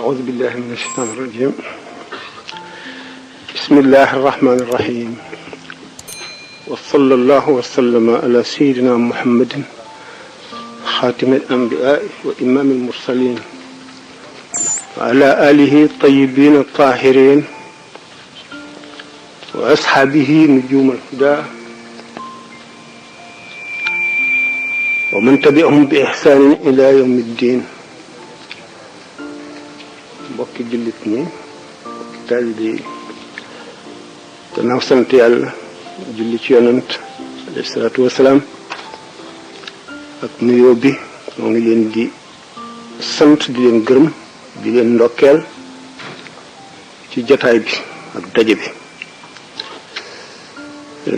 أعوذ بالله من الشيطان الرجيم. بسم الله الرحمن الرحيم. وصلى الله وسلم على سيدنا محمد خاتم الأنبياء وإمام المرسلين وعلى آله الطيبين الطاهرين وأصحابه نجوم الهدى ومن تبعهم بإحسان إلى يوم الدين. mbokki jullit ñi mbokki taalibe yi gannaaw sant yàlla julli ci yonant alayhi salaatu wasalaam ak nuyoo bi moo ngi leen di sant di leen gërëm di leen ndokkeel ci jataay bi ak daje bi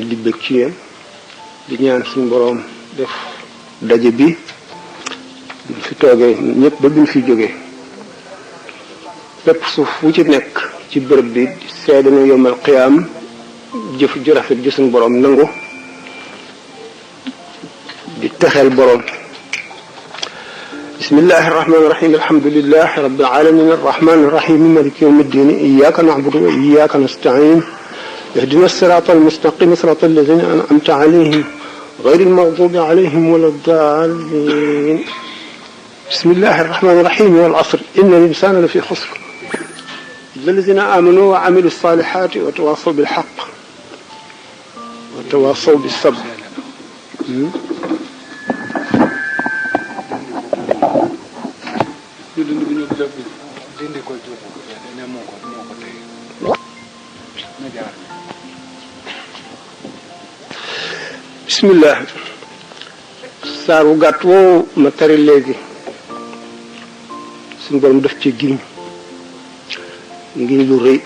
di bëgg ci yéen di ñaan suñu boroom def daje bi buñ fi toogee ñëpp ba buñ fi jógee bépp suuf wu ci nekk ci bërëb bi seede na yawmal qiyaam jëf ju rafet ji suñu boroom nangu di texeel boroom. bismillahi irrahmani irrahim alhamdulilahi rabbil alamin arrahmani irrahim maliki yawmi ddin iyyaka na'budu wa iyyaka nasta'in ihdina sirata almustaqim sirata alladhina an'amta alayhim غير المغضوب عليهم ولا الضالين. بسم الله الرحمن الرحيم والعصر إن الإنسان لفي خسر إلا الذين آمنوا وعملوا الصالحات وتواصوا بالحق وتواصوا بالصبر. bismillah. saar wu gàtt woowu ma tari léegi suñu borom def ci giñ lu rëy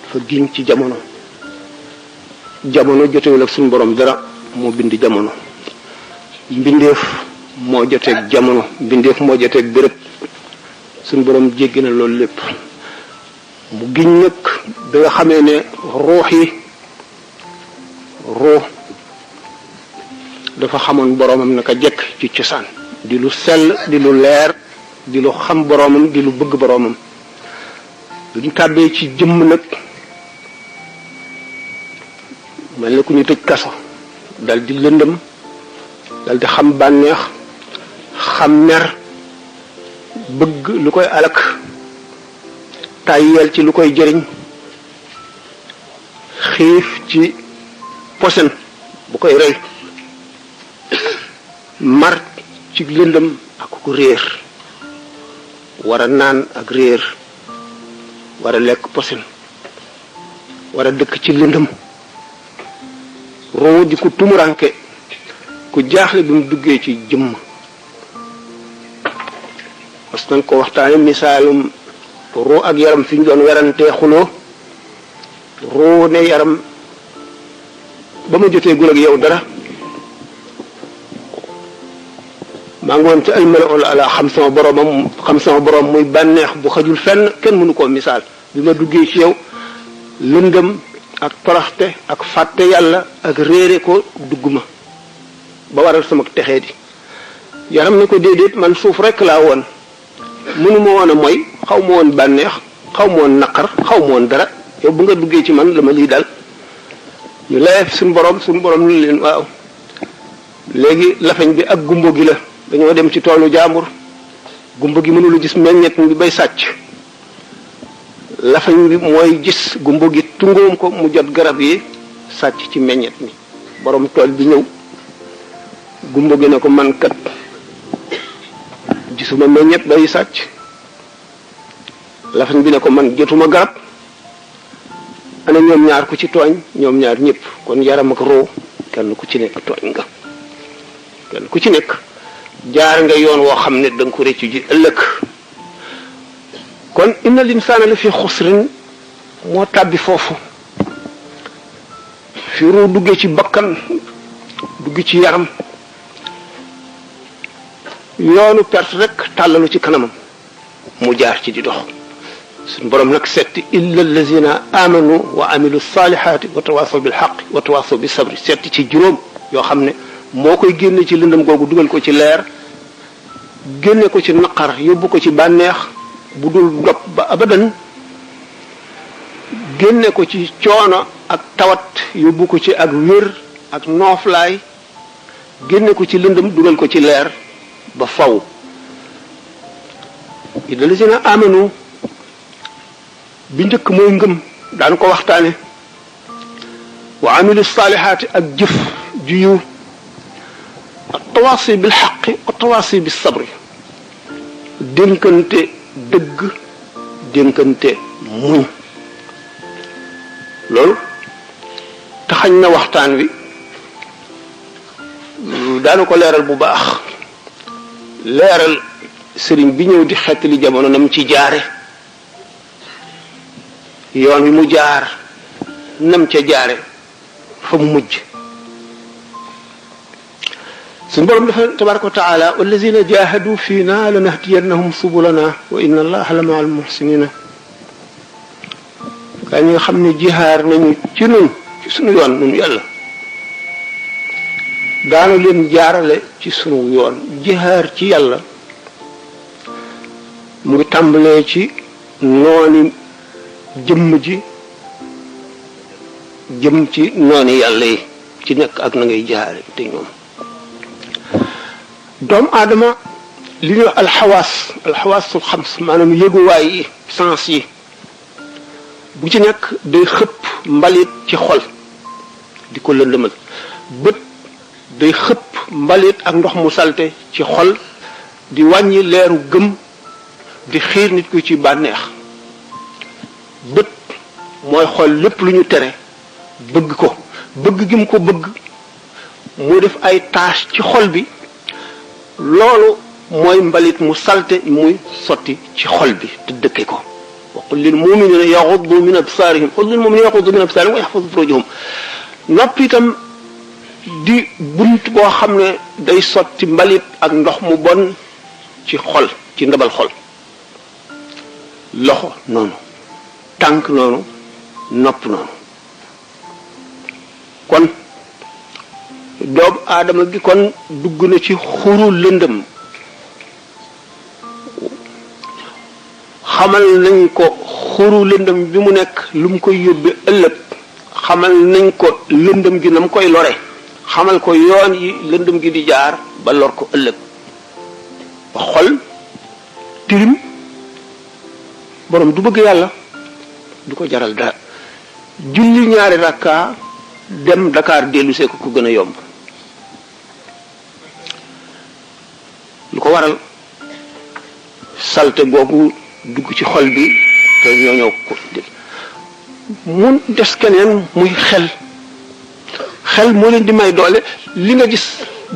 fa giñ ci jamono jotewul ak suñu borom dara moo bind jamono mbindeef moo joteeg jamono mbindeef moo joteeg béréb suñu borom jéggi na loolu lépp mu giñ nag da nga xamee ne ruux dafa xamoon boroomam naka jekk ci cosaan di lu sell di lu leer di lu xam boroomam di lu bëgg boroomam duñ tàbbee ci jëmm nag mel na ku ñu tëj kaso dal di lëndëm dal di xam bànneex xam mer bëgg lu koy alak tàyyeel ci lu koy jëriñ xiif ci posen bu koy rey mar ci lëndëm ak ku réer war a naan ak réer war a lekk posen war a dëkk ci lëndëm roo di ku tumuranke ku jaaxle bi mu duggee ci jëmm parce que ko waxtaane misaalum roo ak yaram fi ñu doon werantee xuloo roo ne yaram ba ma jotee gul ak yow dara maa ngi woon ci almala'ul ala xam sama boroom muy bànneex bu xajul fenn kenn mënu koo misaal bi ma duggee ci yow lëndëm ak toroxte ak fàtte yàlla ak réere ko dugg ma ba waral sama texee di yaram ne ko déedéet man suuf rekk laa woon mënuma woon a mooy xaw ma woon bànneex xaw ma woon naqar xaw ma woon dara yow bu nga duggee ci man la ma lii dal ñu layef suñu borom lu leen waaw léegi lafañ bi ak gumbo gi la dañoo dem ci toolu jaambur gumbo gi mënula gis meññet bi bay sàcc lafañ bi mooy gis gumbo gi tungoom ko mu jot garab yi sàcc ci meññet mi borom tool bi ñëw gumbo gi ne ko man kat gisuma meññet bay sàcc lafañ bi ne ko man jotuma garab ana ñoom ñaar ku ci tooñ ñoom ñaar ñëpp kon yaram ak roo kenn ku ci nekk tooñ nga kenn ku ci nekk jaar nga yoon woo xam ne da nga ko réccu ji ëllëg kon inna linsaana la fi xusrin moo tàbbi foofu fi ruu duggee ci bakkan dugg ci yaram yoonu perte rek tàllalu ci kanamam mu jaar ci di dox suñu borom nag setti illa allazina amanu wa amilu salihati wa tawasaw bil haqq wa tawasaw bis sabri setti ci juróom yoo xam ne moo koy génne ci lëndëm googu dugal ko ci leer génne ko ci naqar yóbbu ko ci bànneex bu dul dog ba abadan génne ko ci coono ak tawat yóbbu ko ci ak wér ak nooflaay génne ko ci lëndëm dugal ko ci leer ba faw ida lazina amanu bi njëkk mooy ngëm daan ko waxtaane wa amilu saalihaati ak jëf ju yiw ak tawaasi bil xaqi wa tawaasi bis sabri dénkante dëgg dénkante muñ loolu taxañ na waxtaan wi daanu ko leeral bu baax leeral sëriñ bi ñëw di xettali jamono nam ci jaare yoon wi mu jaar nam ca jaare fa mu mujj suñu borom dafa tabaraka wa taala wallazina jahadu fiina lanahdiyannahum subulana wa inna allaha la ma'al muhsinina kaa ñi nga xam ne jihaar nañu ci nun ci sunu yoon nun yàlla daanu leen jaarale ci sunu yoon jihaar ci yàlla mu ngi tàmbalee ci nooni jëmm ji jëm ci nooni yàlla yi ci nekk ak na ngay jaare te ñoom doomu aadama li ñuy wax alxawaasul xams maanaam yëguwaay yi sens yi bu ci nekk day xëpp mbalit ci xol di ko lëndëmal bët day xëpp mbalit ak ndox mu salte ci xol di wàññi leeru gëm di xiir nit ku ci bànneex bët mooy xool lépp lu ñu tere bëgg ko bëgg gi mu ko bëgg mu def ay tache ci xol bi loolu mooy mbalit mu salte muy sotti ci xol bi te dëkke ko wa qul lil muminina yaxuddu min absaarihim qul lil muminina yaxuddu min absaarihim wa yaxfazu furujahum noppi itam di bunt boo xam ne day sotti mbalit ak ndox mu bon ci xol ci ndabal xol loxo noonu tànk noonu nopp noonu kon doomu aadama gi kon dugg na ci xuru lëndëm xamal nañ ko xuru lëndëm bi mu nekk lu mu koy yóbbe ëllëg xamal nañ ko lëndëm gi na mu koy lore xamal ko yoon yi lëndëm gi di jaar ba lor ko ëllëg ba xol tilim borom du bëgg yàlla du ko jaral dara julli ñaari rakka dem Dakar dellu see ko gën a yomb lu ko waral salte googu dugg ci xol bi te ñoo ñëw ko mun des keneen muy xel moo leen di may doole li nga gis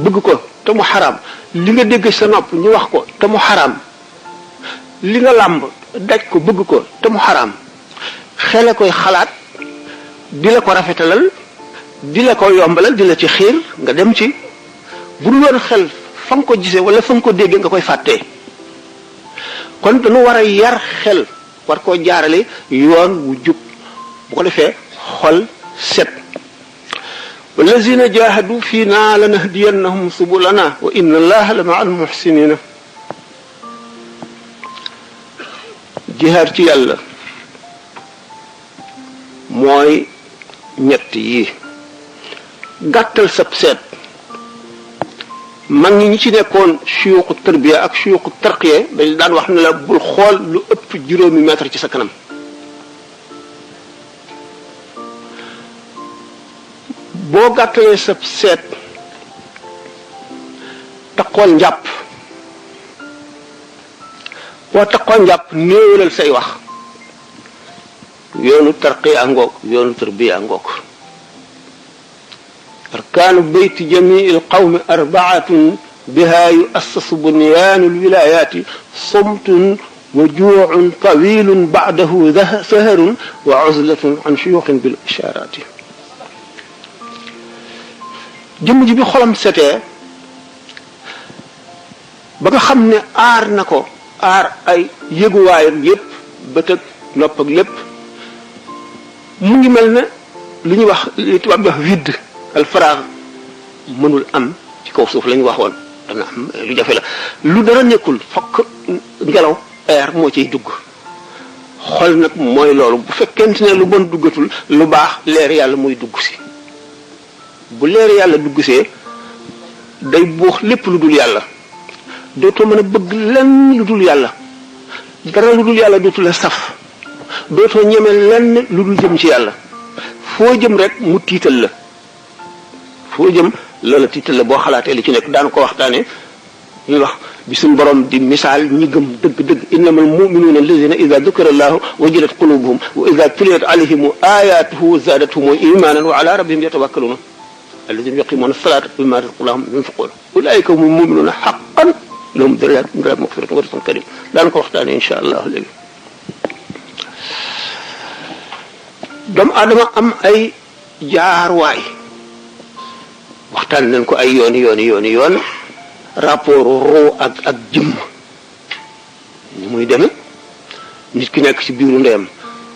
bëgg ko te mu xaraam li nga dégg sa nopp ñu wax ko te mu xaraam li nga làmb daj ko bëgg ko te mu xaraam xele koy xalaat di la ko rafetalal di la ko yombalal di la ci xiir nga dem ci bu dul woon xel fa nga ko gisee wala fa nga ko déggee nga koy fàttee kon dañu war a yar xel war koo jaarale yoon wu jub bu ko defee xol set wallazina jahadu fiina lanahdiyannahum subulana wa inna allaha la ma'al muhsinina jihaar ci yàlla mooy ñett yi gàttal sab seet mag ñi ci nekkoon suyuqu tarbiya ak suyuqu tarqiya dañ daan wax ne la bul xool lu ëpp juróomi mètre ci sa kanam boo gàttalee sab seet taqool njàpp boo taqool njàpp néewalal say wax yoonu tarqiya ngoog yoonu tarbiya ngoog arkaanu bayti jamii alqawmi arbaatun biha yuassasu bunyaanu alwilayaati somtun wa juucun tawilun bacdahu saharun wa uzlatun an shuyuuxin bil ishaaraati jëmm ji bi xolam setee ba nga xam ne aar na ko aar ay yëguwaayam yépp bët ak nopp ak lépp mu ngi mel ne lu ñuy wax li tubaab di wax vide alfaraax mënul am ci kaw suuf la ñu waxoon dana am lu jafe la lu dara nekkul fokk ngelaw air moo ciy dugg. xol nag mooy loolu bu fekkente ne lu bon duggatul lu baax leer yàlla muy dugg si bu leer yàlla dugg see day buux lépp lu dul yàlla dootoo mën a bëgg lenn lu dul yàlla dara lu dul yàlla dootu la saf dootoo ñeme lenn lu dul jëm ci yàlla foo jëm rek mu tiital la foo jëm loola tiital la boo xalaatee li ci nekk daan ko waxtaane ñuy wax bi suñ borom di misaal ñi gëm dëgg-dëgg innamal mu'minuuna allazina ida dukira allahu wajilat qulubuhum wa ida tuliyat alayhim ayatuhu zadatuhum imanan wa ala rabbihim yatawakkaluna allazina yuqimuna salata mimma razaqnahum yunfiquna ulaika humul mu'minuuna haqqan lahum darajatun inda rabbihim maghfiratun wa rizqun karim daan ko waxtaane insha allah léegi doomu aadama am ay jaarwaay waxtaan nañ ko ay yoon rapport roo ak jëmm ni muy demee nit ki nekk ci biiru ndeyam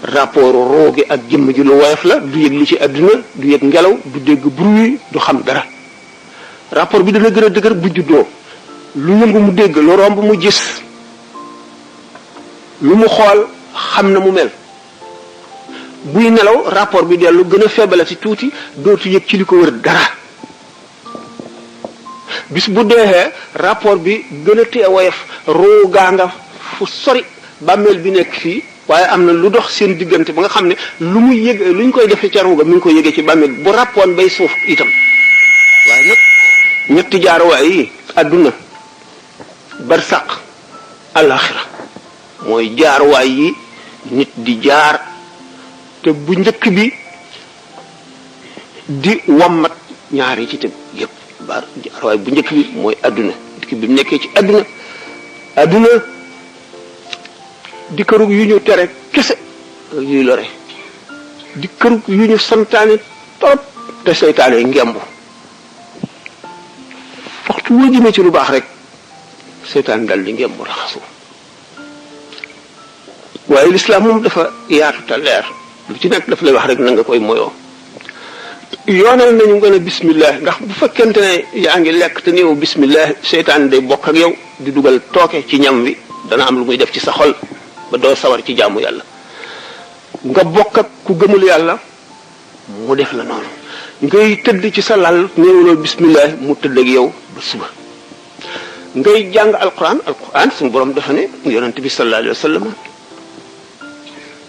rapport roo gi ak jëmm ji lu woyof la du yëg li ci àdduna du yëg ngelaw du dégg bruit du xam dara rapport bi dana gën a dëgër bu juddoo lu yëngu mu dégg lu romb mu gis lu mu xool xam na mu mel buy nelaw rapport bi dellu gën a feebala ci tuuti dootu yëg ci li ko wër dara bis bu deexee rapport bi gën a tee woyof ruu gaa nga fu sori bàmmeel bi nekk fii waaye am na lu dox seen diggante ba nga xam ne lu muy yëg lu ñu koy defee ca ruuga mi ngi koy yëgee ci bàmmeel bu rappoon bay suuf itam waaye nag ñetti jaaruwaay yi àdduna barsaq alaxira mooy jaaruwaay yi nit di jaar te bu njëkk bi di wammat ñaar yi ci teg yépp jaaruwaay bu njëkk bi mooy àdduna dikk bi mu nekkee ci àdduna di kërug yu ñu tere kese yuy lore di kërug yu ñu santaane torop te seytaane ngemb waxtu woo jëmee ci lu baax rek seytaan dal di ngemb raxasu waaye lislaam moom dafa yaatu te leer lu ci nekk daf lay wax rek na nga koy moyoo yoonal nañu nga ne bismillah ndax bu fekkente ne yaa ngi lekk te néew bismillah seytaan day bokk ak yow di dugal tooke ci ñam wi dana am lu muy def ci sa xol ba doo sawar ci jaamu yàlla nga bokk ak ku gëmul yàlla mu def la noonu ngay tëdd ci sa lal néewloo bismillah mu tëdd ak yow ba suba ngay jàng alquran suñu borom dafa ne yonent bi sallallahu alayhi wa sallam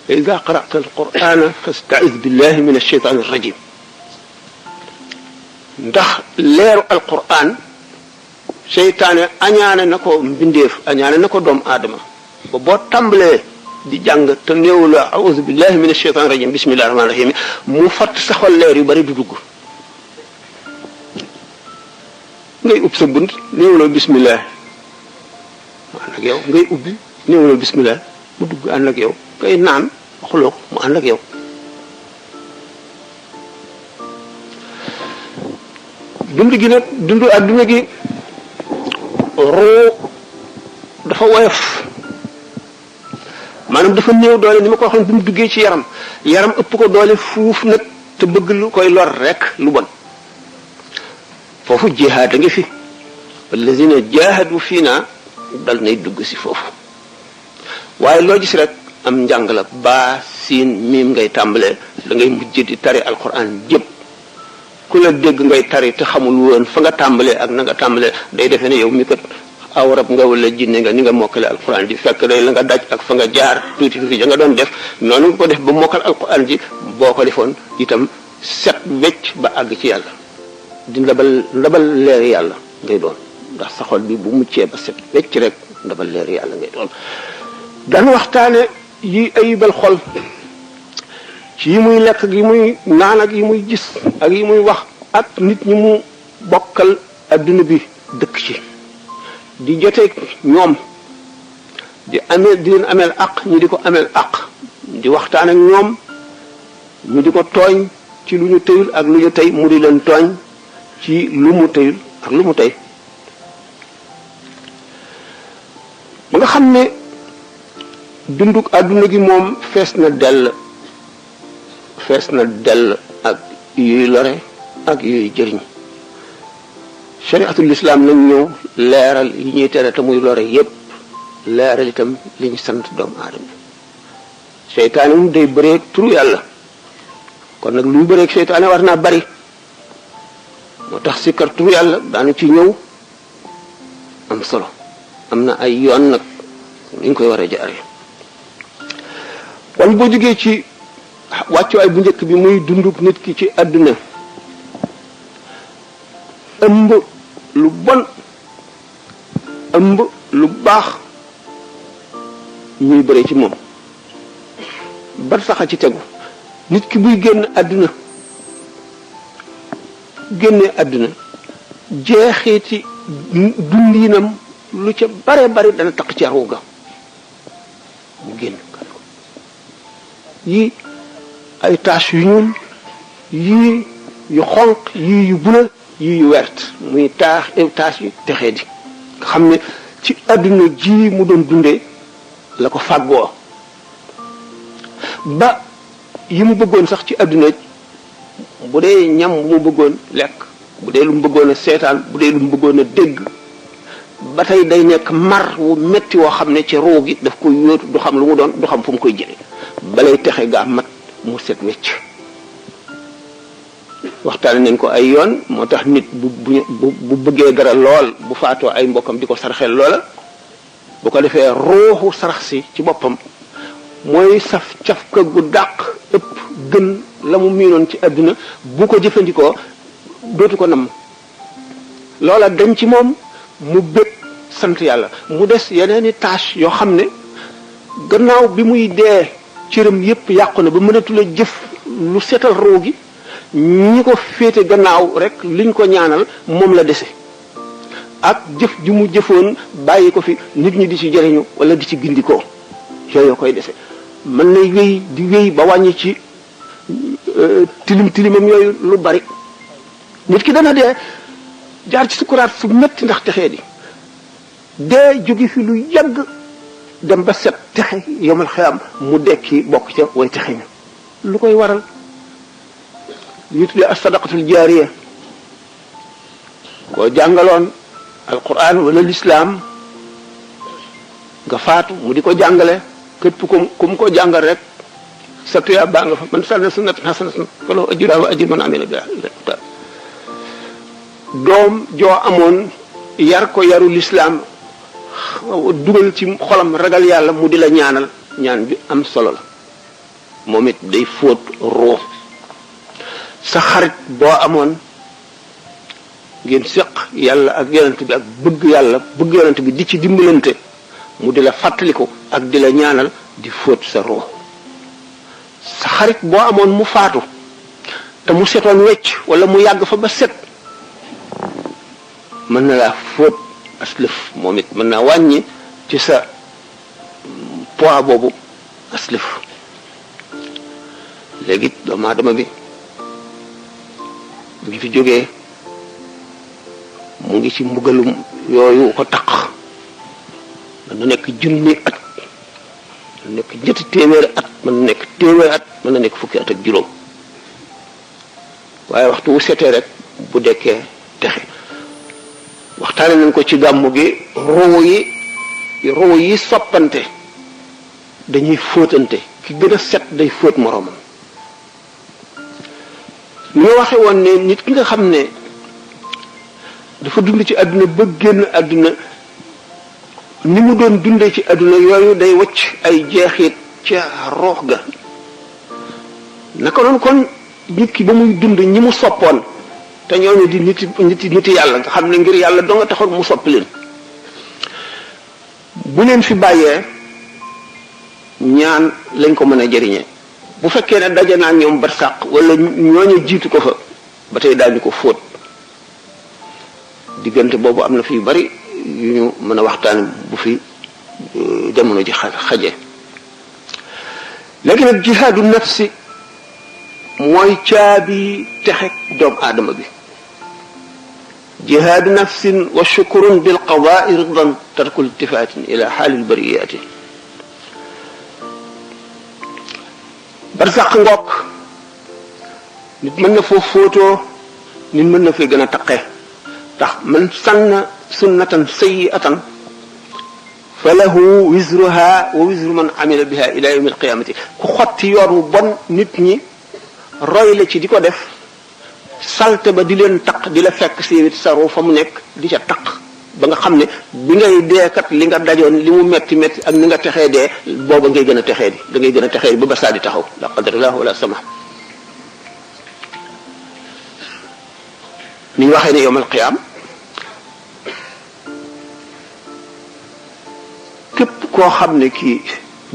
ida qara'ta alqurana fasta'iz billahi min alshaytan arrajim ndax leeru alquran seytaane añaane na ko mbindeef añaane na ko doomu aadama ba boo tàmbalee di jàng te néew la a'udhu billahi min ashaytan rajim bismillahi rahmani rahim mu fatt sa xol leer yu bari du dugg ngay ub sa bunt néew la bismillah mu ànd ak yow ngay ubbi néew la bismillah mu dugg ànd ak yow ngay naan waxuloo ko mu ànd ak yow dund gi nag dundu adduna gi ruu dafa woyof maanaam dafa néew doole ni ma ko waxoon bi mu duggee ci yaram ëpp ko doole fuuf nag te bëgg lu koy lor rek lu bon foofu jihaad a ngi fi wallazina jahadu fiina dal nay dugg si foofu waaye loo gis rek am njàng la baa siin miim ngay tàmbalee da ngay mujj di tari alquran jëpp ku la dégg ngay tari te xamul woon fa nga tàmbalee ak na nga tàmbalee day defee ne yow mi kat aw rab nga wala jinne nga ni nga mokkale alquran ji fekk day la nga daj ak fa nga jaar tuuti fi ja nga doon def noonu nga ko def ba mokkal alquran ji boo ko defoon itam set wecc ba àgg ci yàlla di ndabal leer yàlla ngay doon ndax sa xol bi bu muccee ba set wecc rek ndabal leer yàlla ngay doon daan waxtaane yi ayibal xol ci yi muy lekk ak yi muy naan ak yi muy gis ak yi muy wax ak nit ñi mu bokkal adduna bi dëkk ci di joteeg ñoom di leen ameel aq ñu di ko ameel aq di waxtaan ak ñoom ñu di ko tooñ ci lu ñu tëyul ak lu ñu tey mu di leen tooñ ci lu mu tëyul ak lu mu tey ba nga xam ne dunduk adduna gi moom fees na dell ak yuy lore ak yuy jëriñ shariatul islam nañ ñëw leeral yi ñuy tere te muy lore yépp leeral itam li ñu sant doomu aadama. seytaane moom day bëreeg turu yàlla kon nag luy bëreeg seytaane war naa bari moo tax sikkar turu yàlla daanu ci ñëw am solo am na ay yoon nag ni ñu koy war a jaaree. kon boo jógee ci wàccuwaay bu njëkk bi muy dunduk nit ki ci àdduna ëmb lu bon ëmb lu baax ñuy bëre ci moom bar saxa ci tegu nit ki buy génn àdduna génnee àdduna jeexeeti dundinam lu ca bare bari dana taq ci ruuga mu génn yii ay tache yu ñuul yii yu xonq yii yu bula yii yu wert muy tache yu texee di nga xam ne ci àdduna ji mu doon dundee la ko fàggoo ba yi mu bëggoon sax ci àdduna bu dee ñam bu mu bëggoon lekk bu dee lu mu bëggoon a seetaan bu dee lu mu bëggoon a dégg ba tey day nekk mar wu metti woo xam ne ci ruu gi daf koy yóotu du xam lu mu doon du xam fu mu koy jële balay texe gaa mat mu set wecc waxtaan nañ ko ay yoon moo tax nit bu bëggee dara lool bu faatoo ay mbokkam di ko sarxel loola bu ko defee ruuxu sarax si ci boppam mooy saf cafka gu dàq ëpp gën la mu miinoon ci àdduna bu ko jëfandikoo dootu ko namm loola dañ ci moom mu bëgg sant yàlla mu des yeneeni tâche yoo xam ne gannaaw bi muy dee cëram yépp yàqu na ba mënatula jëf lu setal ruu gi ñi ko féete gannaaw rek liñ ko ñaanal moom la dese ak jëf ju mu jëfoon bàyyi ko fi nit ñi di ci jëriñu wala di ci gindikoo yooyu koy dese mën na wéy di wéy ba wàññi ci tilimam yooyu lu bari nit ki dana dee jaar ci sukuraat fu metti ndax texee di dee jóge fi lu yàgg dem ba set texe yomal xiyam mu dekki bokk ca way texe ñu lu koy waral li tuddee as-sadaqatul jaariya koo jàngaloon alquran wala lislaam nga faatu mu di ko jàngale képp ku mu ko jàngal rek sa tuyaa baa nga fa man sanna sunnatan hasanatan falahu ajruha wa ajru man amila biha doom joo amoon yar ko yaru lislaam dugal ci xolam ragal yàlla mu di la ñaanal ñaan bi am solo la moom it day fóot ruux sa xarit boo amoon ngeen séq yàlla ak yonent bi ak bëgg yàlla bëgg yonent bi di ci dimbalante mu di la fàttaliku ak di la ñaanal di fóot sa ruux sa xarit boo amoon mu faatu te mu setoon wecc wala mu yàgg fa ba set mën na laa fóot aslëf moom it mën naa wàññi ci sa poids boobu aslëf léegi doomu aadama bi bu fi jógee mu ngi ci mbugalum yooyu ko taq mën na nekk junni at mën na nekk ñetti téeméeri at mën na nekk téeméeri at mën na nekk fukki at ak juróom waaye waxtu wu setee rek bu dekkee texe waxtaane nañ ko ci gàmmu gi ruu yi soppante dañuy fóotante ki gën a set day fóot moroomam ñu waxe woon ne nit ki nga xam ne dafa dund ci àdduna ba génn àdduna ni mu doon dundee ci àdduna yooyu day wacc ay jeexit ca roox ga naka noonu kon nit ki ba muy dund ñi mu soppoon te ñooñu di niti yàlla nga xam ne ngir yàlla doo nga taxoon mu soppi leen bu leen fi bàyyee ñaan lañ ko mën a jëriñee bu fekkee ne daje naa ñoom barsàq wala ñooñu jiitu ko fa ba tey daañu ko fóot diggante boobu am na fi yu bari yu ñu mën a waxtaan bu fi jamono ji xaje léegi nag jihaadu nafsi mooy caabi texek doomu aadama bi jihaadu nafsin wa shukrun bil qadaai ridan tarkul iltifaatin ila xaalil bariyaati barsàq ngook nit mën na foo fóotoo nit mën na fay gën a taqe tax man sanna sunnatan sayyi'atan fa lahu wisruha wa wisru man amila biha ila yawmi alqiyamati ku xotti yoon wu bon nit ñi roy la ci di ko def salte ba di leen taq di la fekk si saru fa mu nekk di ca taq ba nga xam ne bi ngay deekat li nga dajoon li mu metti metti ak ni nga texee dee booba ngay gën a texee di da ngay gën a texee di ba saa di taxaw la qadarullah wala sama ni ñu waxee ne yawmal qiyaam képp koo xam ne kii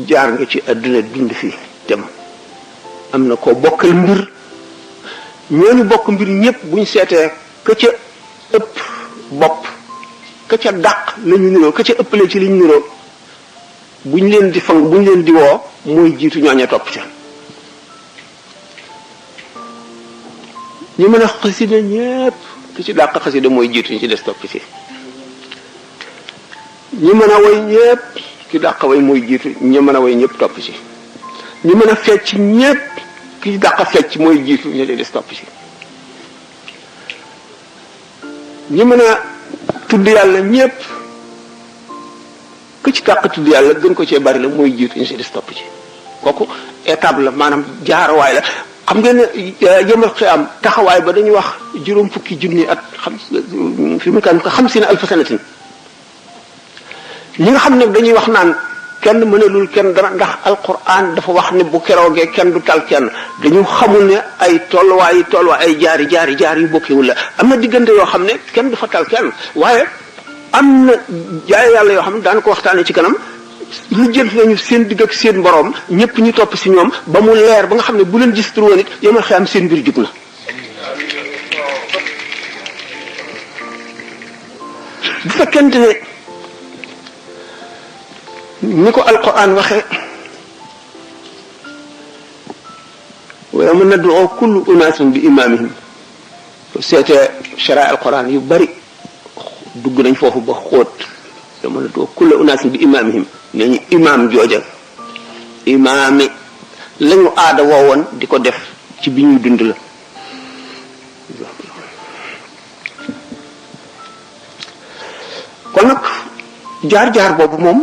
jaar nga ci àdduna dund fii dem am na koo bokkal mbir ñooñu bokk mbir ñëpp buñ seetee ka ca ëpp bopp ka ca dàq la ñu niroo ka ca ëppale ci li ñu niroo buñ leen di fang buñ leen di woo mooy jiitu ñooña topp ca ñu mën a xasida ñëpp ki ci dàq xasida mooy jiitu ñu ci des topp ci ñi mën a way ñëpp ki dàq way mooy jiitu ñi mën a way ñëpp topp ci ñi mën a fecc ñëpp ki ci dàq fecc mooy jiitu ñu des topp ci ñi mën a tudd yàlla ñëpp ki ci dàq tudd yàlla gën ko cee bari la mooy jiitu ñu ci des topp ci kooku étape la maanaam jaarawaay la xam ngeen ne yawmal qiyaam taxawaay ba dañuy wax juróom fukki junni at xam fi mu kan ko 50,000 sanatin ñi nga xam ne dañuy wax naan kenn mënalul kenn dara ndax alquran dafa wax ne bu keroogee kenn du tal kenn dañu xamul ne ay tolluwaay ay jaar yu bokkewul la am na diggante yoo xam ne kenn du fa tal kenn waaye am na jaay yàlla yoo xam ne daan ko waxtaanee ci kanam lu jënt nañu seen digg ak seen borom ñëpp ñu topp si ñoom ba mu leer ba nga xam ne bu leen gis tur woon it yawmal qiyaam seen mbir jub na bu fekkente ne ni ko alquran waxe wa yawma nad'u kullu unaasin bi imaamihim seetee sharaa alquran yu bari dugg nañ foofu ba xóot yawma nad'u kullu unaasin bi imaamihim nee ñu imaam jooja imaami lañu aada woowoon di ko def ci bi ñuy dund la kon nag jaar-jaar boobu moom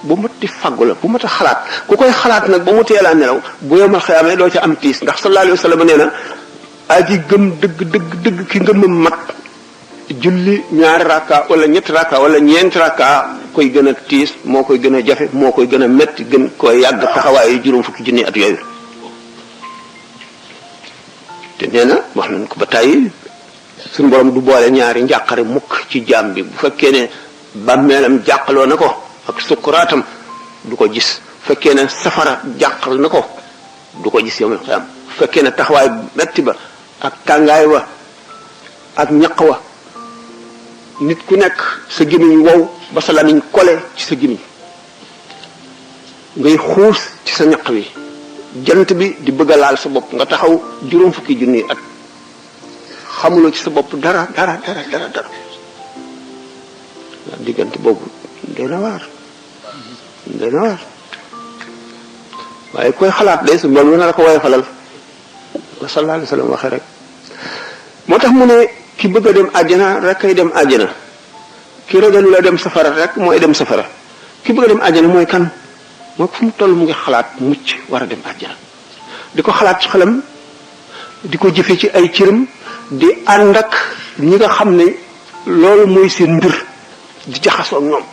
bu mat di faggu la bu mat a xalaat ku koy xalaat nag ba mu teelaa nelaw bu yawmal qiyaama doo ca am tiis ndax sallallahu alayhi wa sallam nee na aji gëm dëgg ki ngëmam mat julli ñaari rakka wala ñetti rakka wala ñeenti rakka koy gën a tiis moo koy gën a jafe moo koy gën a metti gën koy yàgg taxawaayu juróom fukki junni at yooyu te nee na wax nañ ko ba tàyyi suñu borom du boole ñaari njàqare mukk ci jaam bi bu fekkee ne bàmmeelam jàqaloo na ko ak sukkuraatam du ko gis bu fekkee ne safara jàqal na ko du ko gis yawmal qiyaam bu fekkee ne taxawaay metti ba ak tàngaay wa ak ñaq wa nit ku nekk sa gémmiñ wow ba sa lamiñ kole ci sa gémmiñ ngay xuus ci sa ñaq wi jant bi di bëgg a laal sa bopp nga taxaw juróom fukki junni at xamuloo ci sa bopp dara diggante boobu dana waar waaye koy xalaat day su moom na la ko woye falal la sallallahu alayhi wa sallam waxee rek moo tax mu ne ki bëgg a dem àjjana rek kay dem àjjana ki ragalu la dem safara rek mooy dem safara ki bëgg a dem àjjana mooy kan moo fu mu toll mu ngi xalaat mucc war a dem àjjana di ko xalaat ci xelam di ko jëfe ci ay cëram di ànd ak ñi nga xam ne loolu mooy seen mbir di jaxasoo ak ñoom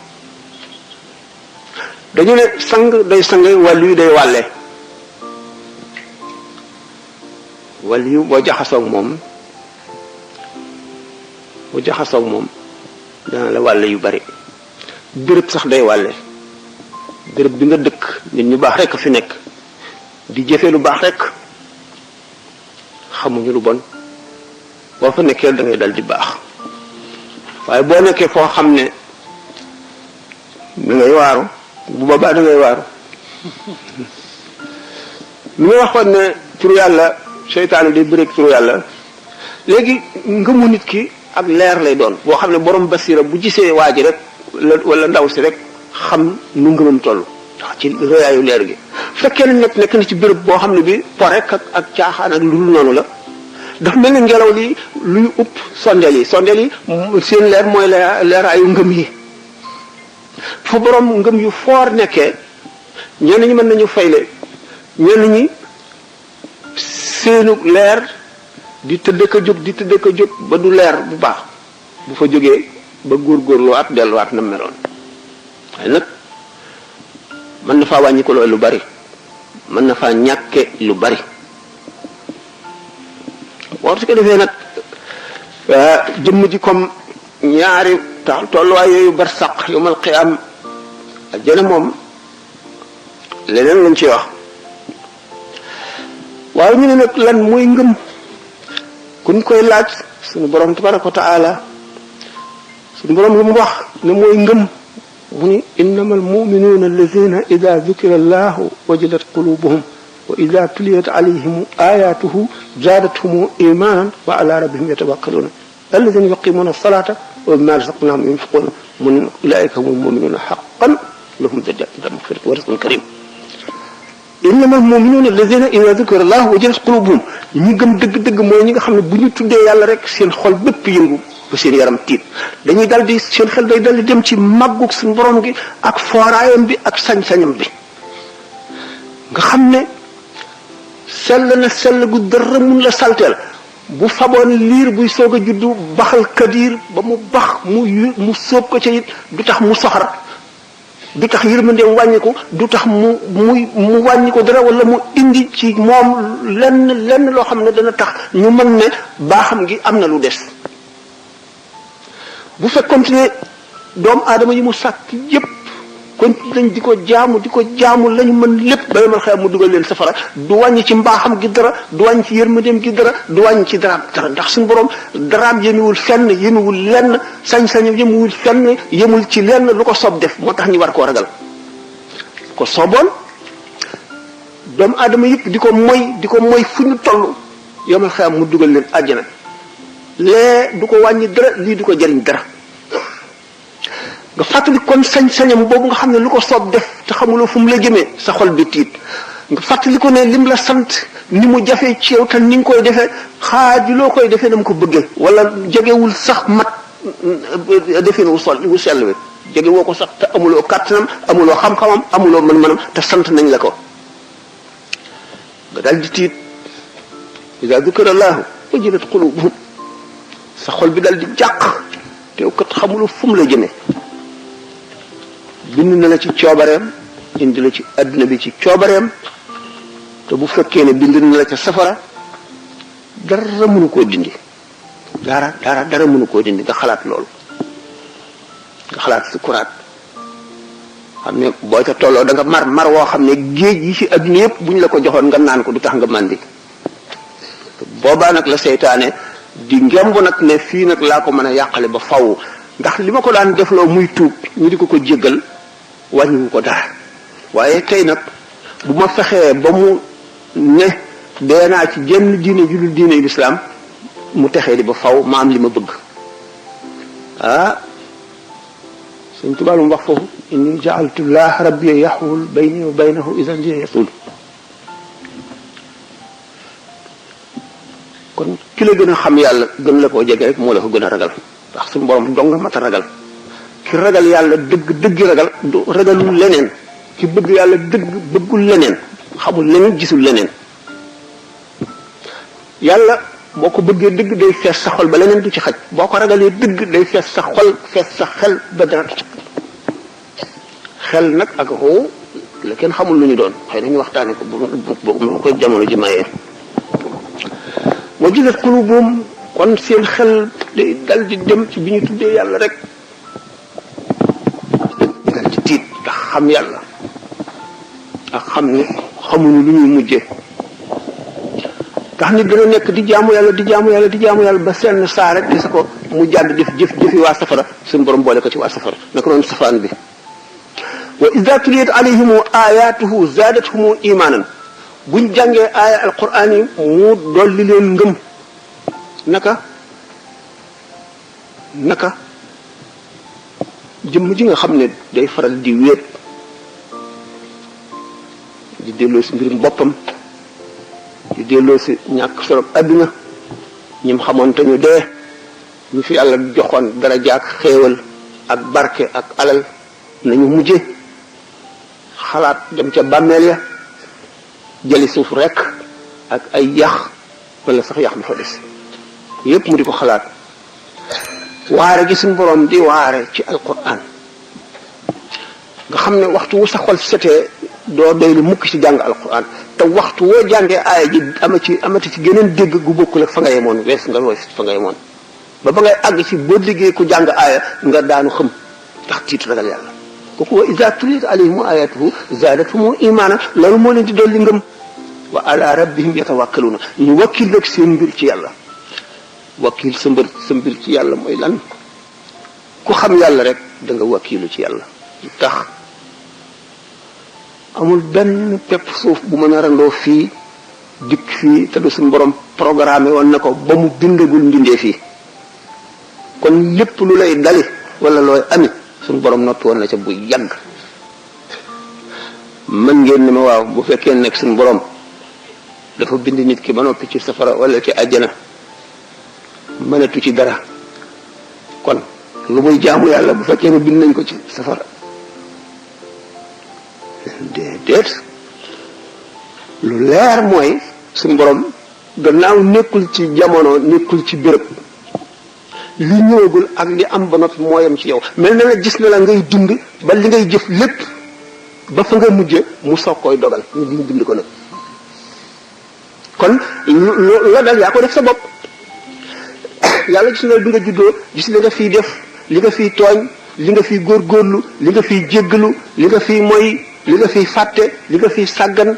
dañu ne sang day sang wàllu yu day wàlle wàllu yu boo jaxasoo ak moom dana la wàlle yu bari béréb sax day wàlle béréb bi nga dëkk nit ñu baax rekk fi nekk di jëfe lu baax rekk xamuñu lu bon boo fa nekkee da ngay dal di baax waaye boo nekkee foo xam ne da ngay waaru bu boobaa da ngay waaru li nga waxoon ne turu yàlla seytaane day bëreeg turu yàlla léegi ngëmu nit ki ak leer lay doon boo xam ne borom basira bu gisee waa ji rek wala ndaw si rek xam nu ngëmam toll ndax ci rëyaayu leer gi fekkee ne nekk na ci béréb boo xam ne bi po rek ak caaxaan ak lu dul noonu la dafa mel ne ngelaw li luy upp sondeel yi seen leer mooy leeraayu ngëm yi fa borom ngëm yu foor nekkee ñenn ñi mën nañu fayle ñenn ñi seenu leer di tëdd ka jóg di tëdd ka jóg ba du leer bu baax bu fa jógee ba góorgóorluwaat delluwaat na meloon waaye nag mën na faa wàññi ko lu bari mën na faa ñàkke lu bari boo su ko defee nag jëmm ji comme ñaari tolluwaay yooyu bar saq yomal qiyaam aljana moom leneen lañ ci wax waaye ñu ne nag lan mooy ngëm kuñ koy laaj suñu borom tabaraka wa taala suñu borom lu mu wax ne mooy ngëm mu ni innama almuminuuna alladina ida dukira allahu wajilat qulubuhum wa ida tuliyat alayhim ayatuhu zaadathum imanan wa ala rabbihim yatawakkaluuna alladina yuqimuna alsalata wa mimma razaqnahum yunfiquna mun ulaika hum almuminuuna haqqan lahum maghfiratun wa rizqun karim innama almuminuuna alladina ida dukira allahu wajilat qulubuhum ñi gëm dëgg-dëgg mooy ñi nga xam ne bu ñu tuddee yàlla rek seen xol bépp yëngu ba seen yaram tiit dañuy dal di seen xel day dal di dem ci màggug suñu borom gi ak fooraayam bi ak sañ-sañam bi nga xam ne sell gu dara mun la salteel bu faboon liir buy soog a juddu baxal kadiir ba mu bax mu sóob ko ca it du tax mu soxar du tax yërmandeem wàññiku du tax mu wàññiku dara wala mu indi ci moom lenn loo xam ne dana tax ñu mën ne baaxam gi am na lu des bu fekkoon ne doomu aadama yi mu sàkk yépp kon lañ di ko jaamu lañu mën lépp ba yomal xëy mu dugal leen safara du wàññi ci mbaaxam gi dara du wàññi ci yërmandeem gi dara du wàññi ci daraam ndax suñu borom daraam yemewul fenn yemewul lenn sañ-sañam yemewul fenn yemul ci lenn lu ko soob def moo tax ñu war koo ragal ko sooboon doomu aadama yëpp di ko moy fu ñu toll yomal xëy mu dugal leen àjjana lee du ko wàññi dara lii du ko jariñ dara nga fàttali kon sañ-sañam boobu nga xam ne lu ko soob def te xamuloo fu mu la jëmee sa xol bi tiit nga fàttali ko ne lim la sant ni mu jafee ci yow te ni nga koy defee xaajuloo koy defee na mu ko bëggee wala jegewul sax mat defee wu sell wi jege woo ko sax te amuloo kàttanam amuloo xam-xamam amuloo mën-mënam te sant nañ la ko nga dal di tiit iza dukira llaahu wajilat qulubuhum sa xol bi dal di jàq te kat xamuloo fu mu la jëmee bind na la ci coobareem indi la ci adduna bi ci coobareem te bu fekkee ne bind na la ca safara dara mënu koo dindi dara mënu koo dindi nga xalaat loolu nga xalaat sukuraat xam ne boo ca tolloo da nga mar woo xam ne géej yi ci adduna yëpp bu ñu la ko joxoon nga naan ko du tax nga màndi boobaa nag la seytaane di ngemb nag ne fii nag laa ko mën a yàqale ba faw ndax li ma ko daan defloo muy tuub ñu di ko jéggal wàññiwu ko dara waaye tey nag bu ma fexee ba mu ne dee naa ci jenn diine ju dul diine lislaam mu texee di ba faw ma am li ma bëgg Sëñ Tuubaa lu mu wax foofu inni ja'altu llaaha rabbi yaxwul bayni wa baynahu idan li yatul kon ki la gën a xam yàlla gën la koo jege rek moo la ko gën a ragal ndax suñu borom dong nga mat a ragal ki ragal yàlla dëggi ragal du ragalul leneen ki bëgg yàlla bëggul leneen xamul leneen gisul leneen yàlla boo ko bëggee dëgg day fees sa xol ba leneen du ci xaj boo ko ragalee dëgg day fees sa xol fees sa xel ba dara xel nag ak xoo la kenn xamul lu ñu doon xëy nañu waxtaane ko bu ko jamono ji mayee wajilat qulubuhum kon seen xel day dal di dem ci bi ñu tuddee yàlla rek dal ci tiit ndax xam yàlla ak xam ne xamuñu lu ñuy mujjee ndax nit dana nekk di jaamu yàlla ba seen saa rek gis ko mu jàdd jëfi waa safara suñu borom boole ko ci waa safara naka noonu safaan bi wa iza tuliyat alayhim ayatuhu zaadathum imanan buñ jàngee aaya alquran yi mu dolli leen ngëm naka jëmm ji nga xam ne day faral di wéet di delloo si mbirum boppam di delloo si ñàkk solo adduna ñim xamoon te ñu dee ñu fi yàlla joxoon dara jaak xéewal ak barke ak alal nañu mujje xalaat dem ca bàmmeel ya jëli suuf rekk ak ay yax wala sax yax bi fa des yépp mu di ko xalaat waare gi suñu borom di waare ci alquran nga xam ne waxtu wu sa xol setee doo doy lu mukk ci jàng alquran te waxtu woo jàngee aaya ji amati ci geneen dégg gu bokkul ak fa nga yemoon wees fa nga yemoon ba ngay àgg ci boo liggéey ku jàng aaya nga daanu xam ndax tiit ragal yàlla kooku wa iza tuliyat alayhim ayatuhu zaadathum imaana loolu moo leen di dolli ngëm wa ala rabbihim yatawakkaluna ñu wakkil nag seen mbir ci yàlla wakkil sa mbir ci yàlla mooy lan ku xam yàlla rek da nga wakkilu ci yàlla tax amul benn pepp suuf bu mën a randoo fii dikk fii te du suñu borom programmé woon na ko ba mu bindagul mbindee fii kon lépp lu lay dali wala looy ami suñu borom noppi woon na ca bu yàgg mën ngeen ni ma waaw bu fekkee nekk suñu borom dafa bind nit ki ba noppi ci safara wala ci àjjana mënatu ci dara kon lu muy jaamu yàlla bu fekkee ne bind nañ ko ci safara déedéet lu leer mooy suñu borom gannaaw nekkul ci jamono nekkul ci béréb li ñëwagul ak li am ba noppi mooyam ci yow mel na gis na la ngay dund ba li ngay jëf lépp ba fa nga mujje mu soog koy dogal ñu bind ko nag kon la dal yaa ko def sa bopp yàlla gis na bi nga juddoo gis li nga fiy def li nga fiy tooñ li nga fiy góorgóorlu li nga fiy jéggalu li nga fiy moy li nga fiy fàtte li nga fiy sàggan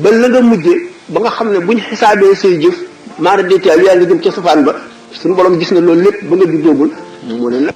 ba la nga mujje ba nga xam ne buñ xisaabee say jëf maara détail yaa ngi jëm ca safaan ba suñu borom gis na loolu lépp ba nga juddoogul mu ne nag